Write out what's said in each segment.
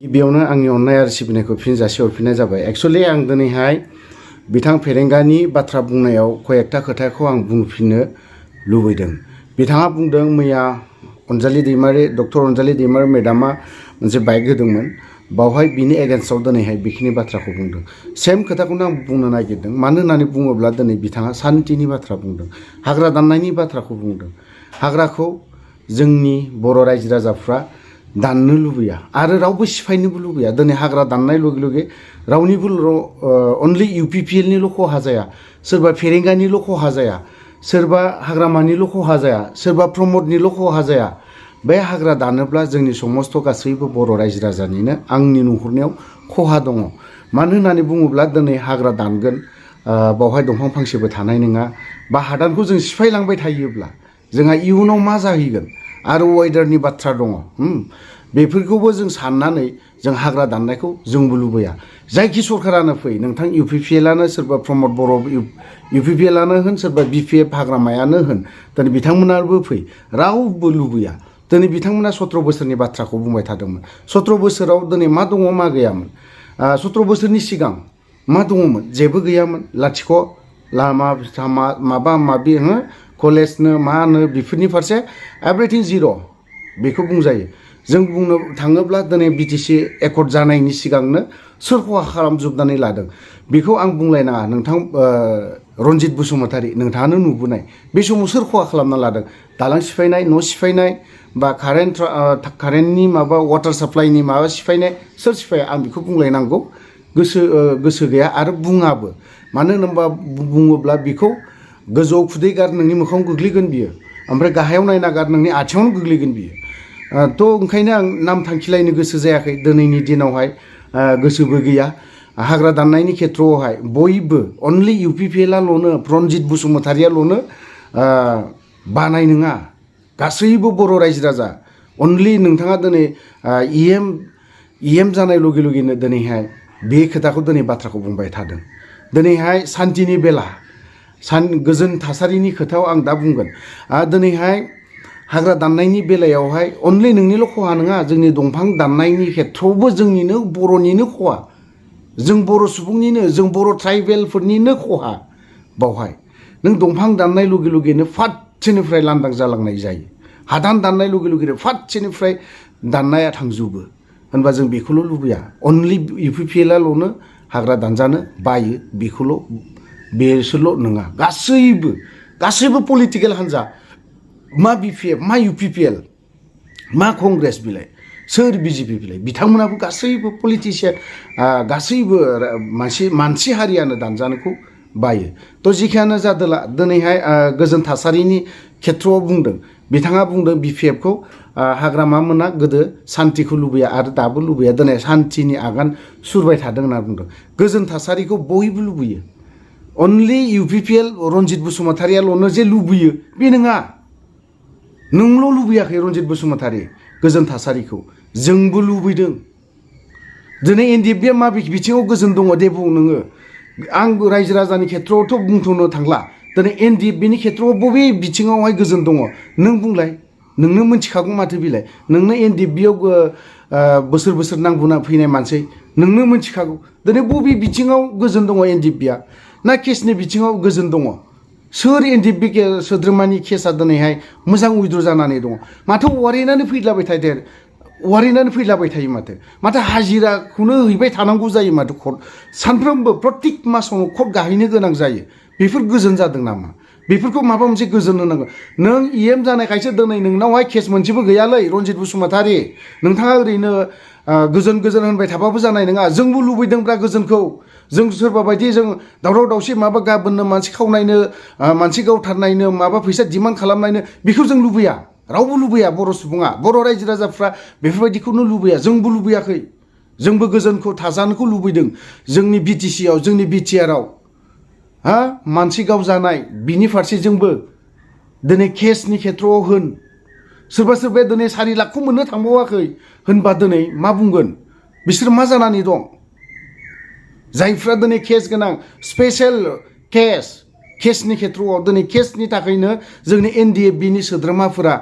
गिबियावनो आंनि अननाय आरो सिबिनायखौ फिन जासिहरफिननाय जाबाय। एक्चुअली आं दिनैहाय बिथां फेरेंगानि बाथ्रा बुंनायाव कयेकथा खोथाखौ आं बुंफिननो लुबैदों। बिथाङा बुंदों मैया डक्टर अनजालि दैमारि मेडामा मोनसे बाइक होदोंमोन, बावहाय बिनि एगेन्स्टआव दिनैहाय बेखिनि बाथ्राखौ बुंदों। सेम खोथाखौनो आं बुंनो नागिरदों। मानो होननानै बुङोब्ला दिनै बिथाङा सान्थिनि बाथ्रा बुंदों, हाग्रा दाननायनि बाथ्राखौ बुंदों। हाग्राखौ जोंनि बर' रायजो राजाफ्रा दाननो लुबैया आरो रावबो सिफायनोबो लुबैया। दिनै हाग्रा दाननाय लगे लगे रावनिबो अनलि इउपिपिएलनिल' खहा जाया, सोरबा फेरेंगानिल' खहा जाया, सोरबा हाग्रामानिल' खहा जाया, सोरबा प्रमदनिल' खहा जाया। बे हाग्रा दानोब्ला जोंनि समस्त गासैबो बर' रायजो राजानिनो आंनि नुहुरनायाव खहा दङ। मानो होननानै बुङोब्ला दिनै हाग्रा दानगोन, बावहाय दंफां फांसेबो थानाय नङा, बा हादानखौ जों सिफायलांबाय थायोब्ला जोंहा इयुनाव मा जाहैगोन आरो वेदारनि बाथ्रा दङ। बेफोरखौबो जों साननानै जों हाग्रा दाननायखौ जोंबो लुबैया। जायखि सरकारानो फै, नोंथां इउपिपिएलआनो सोरबा प्रमद बर' इउपिपिएलआनो होन, सोरबा बिपिएफ हाग्रामायानो होन, दिनै बिथांमोनाबो फै, रावबो लुबैया। दिनै बिथांमोना 17 बोसोरनि बाथ्राखौ बुंबाय थादोंमोन। 17 बोसोराव दिनै मा दङ मा गैयामोन? 17 बोसोरनि सिगां मा दङमोन? जेबो गैयामोन। लाथिख' लामा सामा माबा माबि कलेजनो मानो बेफोरनि फारसे एभ्रिथिं जिर' बेखौ बुंजायो। जों बुंनो थाङोब्ला दिनै बिटिसि एकर्ड जानायनि सिगांनो सोर खहा खालामजोबनानै लादों बेखौ आं बुंलायनाङा। नोंथां रनजित बसुमतारी, नोंथाङानो नुबोनाय, बे समाव सोर खहा खालामना लादों? दालां सिफायनाय, न' सिफायनाय, बा कारेन्टनि माबा वाटार साप्लाइनि माबा सिफायनाय, सोर सिफाया? आं बेखौ बुंलायनांगौ गोसो गैया आरो बुङाबो। मानो होनोबा बुङोब्ला बेखौ गोजौआव खुदै गार नोंनि मोखाङाव गोग्लैगोन बियो, ओमफ्राय गाहायाव नायना गार नोंनि आथिङावनो गोग्लैगोन बियो। थ' ओंखायनो आं नाम थांखिलायनो गोसो जायाखै दिनैनि दिनावहाय, गोसोबो गैया। हाग्रा दाननायनि खेथ्रआवहाय बयबो अनलि इउपिपिएलआल'नो, रनजित बसुमतारीयाल'नो बानाय नङा, गासैबो बर' रायजो राजा। अनलि नोंथाङा दिनै इएम जानाय लगे लगेनो दिनैहाय बे खोथाखौ दिनै बाथ्राखौ बुंबाय थादों। दिनैहाय सान्थिनि बेला, गोजोन थासारिनि खोथायाव आं दा बुंगोन। दिनैहाय हाग्रा दाननायनि बेलायावहाय अनलि नोंनिल' खहा नङा, जोंनि दंफां दाननायनि खेथ्रआवबो जोंनिनो बर'निनो खहा, जों बर' सुबुंनिनो, जों बर' ट्राइबेलफोरनिनो खहा। बावहाय नों दंफां दाननाय लगे लगेनो फारसेनिफ्राय लांदां जालांनाय जायो। हादान दाननाय लगे लगेनो फारसेनिफ्राय दाननाया थांजोबो। होनबा जों बेखौल' लुबैया। अनलि इउपिपिएलआल'नो हाग्रा दानजानो बायो, बेसोरल' नङा, गासैबो पलिटिकेल हान्जा, मा बिपिएफ, मा इउपिपिएल, मा कंग्रेस बिलाय, सोर बिजेपि बिलाय, बिथांमोनाबो गासैबो पलिटिसियान, गासैबो मानसि हारियानो दानजानायखौ बायो। थ' जिखियानो जादोला दिनैहाय गोजोन थासारिनि खेथ्रआव बुंदों। बिथाङा बुंदों बिपिएफखौ हाग्रामा मोना गोदो सान्थिखौ लुबैया आरो दाबो लुबैया, दिनै सान्थिनि आगान सुरबाय थादों होनना बुंदों। गोजोन थासारिखौ बयबो लुबैयो। अनलि इउपिपिएल रनजित बसुमतारीयाल'नो जे लुबैयो बे नङा। नोंल' लुबैयाखै रनजित बसुमतारी गोजोन थासारिखौ, जोंबो लुबैदों। दिनै एनडिएफबिआ मा बिथिङाव गोजोन दङ दे बुं नोङो। आं रायजो राजानि खेथ्रआवथ' बुंथ'नो थांला, दिनै एनडिएफबिनि खेथ्रआव बबे बिथिङावहाय गोजोन दङ नों बुंलाय। नोंनो मिथिखागौ माथो बिलाय, नोंनो एनडिएफबिआव बोसोर नांबोना फैनाय मानसि, नोंनो मिथिखागौ दिनै बबे बिथिङाव गोजोन दङ एनडिएफबिआ, ना केसनि बिथिङाव गोजोन दङ? सोर एनडिएफबि सोद्रोमानि केसा दिनैहाय मोजां उइद्र' जानानै दङ? माथो वारेन्टआनो फैलाबाय थायो माथो हाजिराखौनो हैबाय थानांगौ जायो माथो कर्ट, सानफ्रोमबो प्रत्येक मासावनो कर्ट गाहैनो गोनां जायो। बेफोर गोजोन जादों नामा? बेफोरखौ माबा मोनसे गोजोन होनांगौ। नों इएम जानायखायसो दिनै नोंनावहाय केस मोनसेबो गैयालै रनजित बसुमतारी। नोंथाङा ओरैनो गोजोन होनबाय थाबाबो जानाय नङा। जोंबो लुबैदोंब्रा गोजोनखौ। जों सोरबा बायदि जों दावराव दावसि माबा गाबोननो मानसि खावनायनो, मानसि गावथारनायनो, माबा फैसा डिमान्ड खालामनायनो, बेखौ जों लुबैया, रावबो लुबैया। बर' सुबुङा, बर' रायजो राजाफ्रा बेफोरबायदिखौनो लुबैया। जोंबो लुबैयाखै, जोंबो गोजोनखौ थाजानोखौ लुबैदों। जोंनि बिटिसिआव, जोंनि बिटिआरआव मानसि गावजानाय बिनि फारसे जोंबो दिनै केसनि खेथ्रआव होन, सोरबाया दिनै 4 लाखखौ मोननो थांबावाखै होनबा दिनै मा बुंगोन? बिसोर मा जानानै दं? जायफ्रा दिनै केस गोनां, स्पेशेल केसनि खेथ्रआव दिनै केसनि थाखायनो जोंनि एनडिएफबिनि सोद्रोमाफोरा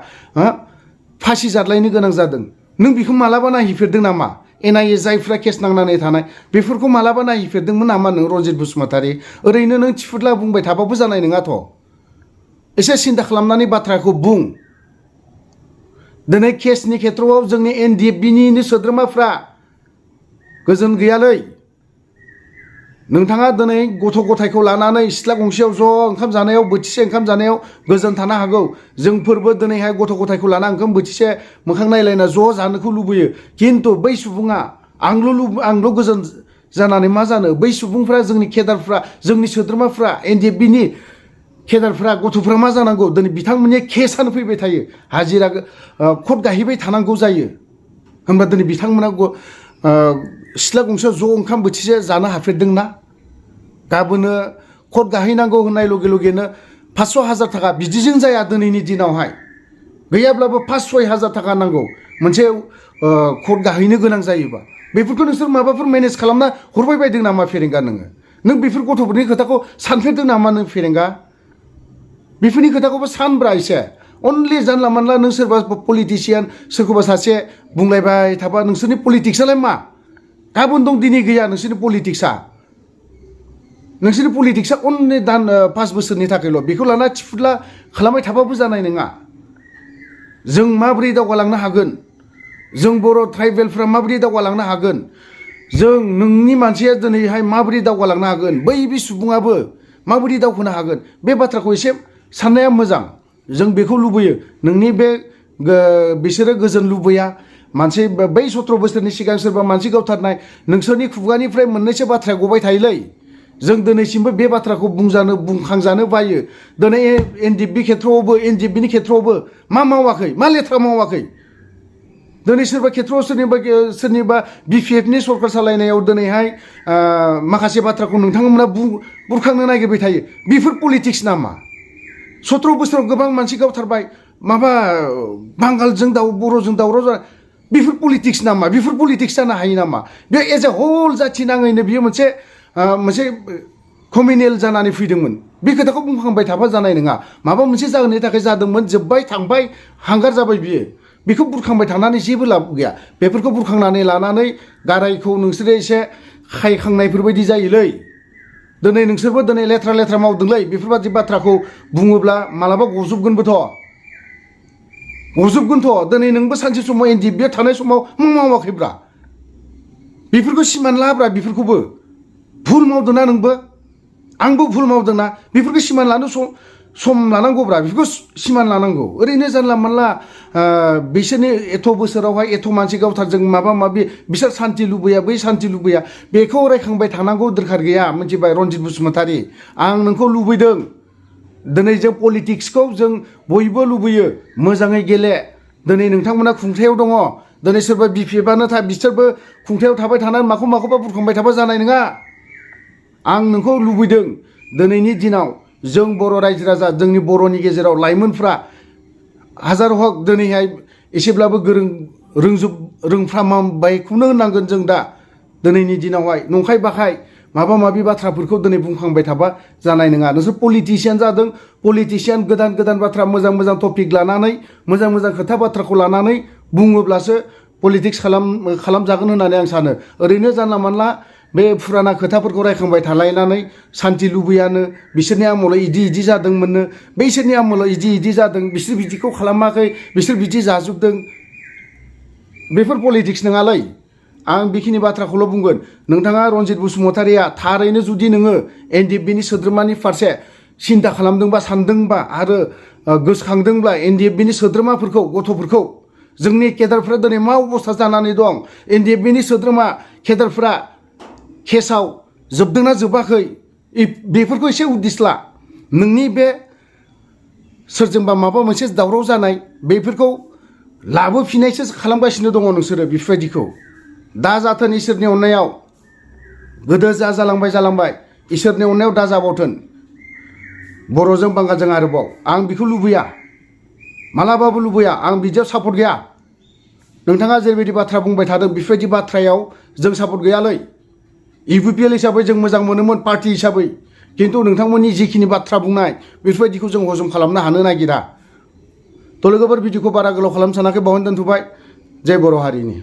फासि जादलायनो गोनां जादों। नों बेखौ मालाबा नायहैफेरदों नामा? NIA जायफ्रा केस नांनानै थानाय बेफोरखौ मालाबा नायफेरदोंमोन नामा नों रनजित बसुमतारी? ओरैनो नों थिफुदला बुंबाय थाबाबो जानाय नङाथ'। एसे सिन्था खालामनानै बाथ्राखौ बुं। दिनै केसनि खेथ्रआव जोंनि NDFBनिनो सोद्रोमाफ्रा गोजोन गैयालै। नोंथाङा दिनै गथ' गथायखौ लानानै सिथ्ला गंसेयाव ज' ओंखाम जानायाव बोथिसे ओंखाम जानायाव गोजोन थानो हागौ। जोंफोरबो दिनैहाय गथ' गथायखौ लाना ओंखाम बोथिसे मोखां नायलायना ज' जानोखौ लुबैयो। खिन्थु बै सुबुङा आंल' गोजोन जानानै मा जानो? बै सुबुंफ्रा जोंनि केडारफ्रा जोंनि सोद्रोमाफ्रा NDFBनि केडारफ्रा गथ'फ्रा मा जानांगौ? दिनै बिथांमोननि केसानो फैबाय थायो। हाजिरा कर्ट गाहैबाय थानांगौ जायो। होमबा दिनै बिथांमोना सिथ्ला गंसेयाव ज' ओंखाम बोथिसे जानो हाफेरदोंना? गाबोनो कर्ट गाहैनांगौ होननाय लगे लगेनो 500,000 थाखा बिदिजों जाया दिनैनि दिनावहाय। गैयाब्लाबो 5-6 थाखा नांगौ मोनसे कर्ट गाहैनो गोनां जायोबा। बेफोरखौ नोंसोर माबाफोर मेनेज खालामना हरबाय बायदों नामा फेरेंगा नोङो? नों बेफोर गथ'फोरनि खोथाखौ सानफेरदों नामा नों फेरेंगा? बेफोरनि खोथाखौबो सानब्रा एसे। अनलि जानला मानला नों सोरबा पलिटिसियान सोरखौबा सासे बुंलायबाय थाबा नोंसोरनि पलिटिक्सआलाय मा? गाबोन दं दिनै गैया नोंसोरनि पलिटिक्सआ। नोंसोरनि पलिटिक्सआ अनलि 5 बोसोरनि थाखायल'। बेखौ लाना थिफुदला खालामबाय थाबाबो जानाय नङा। जों माबोरै दावगालांनो हागोन? जों बर' ट्राइबेलफ्रा माबोरै दावगालांनो हागोन? जों नोंनि मानसिया दिनैहाय माबोरै दावगालांनो हागोन? बै सुबुङाबो माबोरै दावखोनो हागोन? बे बाथ्राखौ एसे साननाया मोजां। जों बेखौ लुबैयो। नोंनि बे बिसोरो गोजोन लुबैया। मानसि बै 17 बोसोरनि सिगां सोरबा मानसि गावथारनाय नोंसोरनि खुगानिफ्राय मोननैसो बाथ्राया गबाय थायोलै। जों दिनैसिमबो बे बाथ्राखौ बुंखांजानो बायो। दिनै NDFBनि खेथ्रआवबो मा मावाखै? मा लेथ्रा मावाखै? दिनै सोरबा खेथ्रआव सोरनिबा BPFनि सरकार सालायनायाव दिनैहाय माखासे बाथ्राखौ नोंथांमोना बुरखांनो नागिरबाय थायो। बेफोर पलिटिक्स नामा? 17 बोसोराव गोबां मानसि गावथारबाय। माबा बांगालजों बर'जों दावराव जानाय बेफोर पलिटिक्स नामा? बेफोर पलिटिक्स जानो हायो नामा? बे एज ए हल जाथि नाङैनो बियो मोनसे कमिनेल जानानै फैदोंमोन। बे खोथाखौ बुंखांबाय थाबा जानाय नङा। माबा मोनसे जाहोननि थाखाय जादोंमोन, जोब्बाय थांबाय हांगार जाबाय बियो। बेखौ बुरखांबाय थानानै जेबो लाब गैया। बेफोरखौ बुरखांनानै लानानै गारायखौ नोंसोरो एसे खायखांनायफोरबायदि जायोलै। दिनै नोंसोरबो दिनै लेथ्रा मावदोंलै। बेफोरबायदि बाथ्राखौ बुङोब्ला मालाबा गजोबगोनथ'। दिनै नोंबो सानसे समाव NDFBआव थानाय समाव मावाखैब्रा। बेफोरखौ सिमान लाब्रा। बेफोरखौबो भुल मावदोंना नोंबो? आंबो भुल मावदोंना? बेफोरखौ सिमान लानो सम लानांगौब्रा। बेफोरखौ सिमान लानांगौ। ओरैनो जानला मानला बिसोरनि एथ' बोसोरावहाय एथ' मानसि गावथारजों माबा माबि बिसोर सान्ति लुबैया, बै सान्ति लुबैया। बेखौ रायखांबाय थानांगौ दरखार गैया। मिथिबाय रनजित बसुमतारी? आं नोंखौ लुबैदों। दिनै जों पलिटिक्सखौ जों बयबो लुबैयो। मोजाङै गेले। दिनै नोंथांमोना खुंथायाव दङ। दिनै सोरबा BPFआनो बिसोरबो खुंथायाव थाबाय थानानै माखौबा बुरखांबाय थाबा जानाय नङा। आं नोंखौ लुबैदों दिनैनि दिनाव जों बर' रायजो राजा जोंनि बर'नि गेजेराव लाइमोनफ्रा हाजार हक दिनैहाय एसेब्लाबो रोंफ्रामबायखौनो होननांगोन जों दा। दिनैनि दिनावहाय नंखाय बाखाय माबा माबि बाथ्राफोरखौ दिनै बुंखांबाय थाबा जानाय नङा। नोंसोर पलिटिसियान जादों। पलिटिसियान गोदान बाथ्रा मोजां टपिक लानानै मोजां खोथा बाथ्राखौ लानानै बुङोब्लासो पलिटिक्स खालामजागोन होननानै आं सानो। ओरैनो जानला मानला बे फुराना खोथाफोरखौ रायखांबाय थालायनानै सान्ति लुबैयानो बिसोरनि आमोलाव इदि जादोंमोननो, बैसोरनि आमोलाव इदि जादों, बिसोर बिदिखौ खालामाखै, बिसोर बिदि जाजोबदों। बेफोर पलिटिक्स नङालै। आं बेखिनि बाथ्राखौल' बुंगोन। नोंथाङा रनजित बसुमतारीया थारैनो जुदि नोङो NDFBनि सोद्रोमानि फारसे सिन्था खालामदोंबा, सानदोंबा आरो गोसोखांदोंब्ला NDFBनि सोद्रोमाफोरखौ, गथ'फोरखौ, जोंनि केडारफ्रा दिनै मा अबस्था जानानै दं, NDFBनि सोद्रोमा केडारफ्रा केसाव जोबदोंना जोबाखै, बेफोरखौ एसे उदिस ला। नोंनि बे सोरजोंबा माबा मोनसे दावराव जानाय बेफोरखौ लाबोफिननायसो खालामगासिनो दङ नोंसोरो। बेफोरबायदिखौ दा जाथों इसोरनि अननायाव। गोदो जालांबाय इसोरनि अननायाव दा जाबावथों बर'जों बांगालजों आरोबाव। आं बेखौ लुबैया, मालाबाबो लुबैया। आं बिदियाव सापर्ट गैया। नोंथाङा जेरैबायदि बाथ्रा बुंबाय थादों बेफोरबायदि बाथ्रायाव जों सापर्ट गैयालै। UPPL हिसाबै जों मोजां मोनोमोन पार्टि हिसाबै। खिन्थु नोंथांमोननि जिखिनि बाथ्रा बुंनाय बेफोरबायदिखौ जों हजम खालामनो हानो नागिरा। थ' लोगोफोर भिडिअखौ बारा गोलाव खालामनो सानाखै, बावनो दोनथ'बाय। जय बर' हारिनि।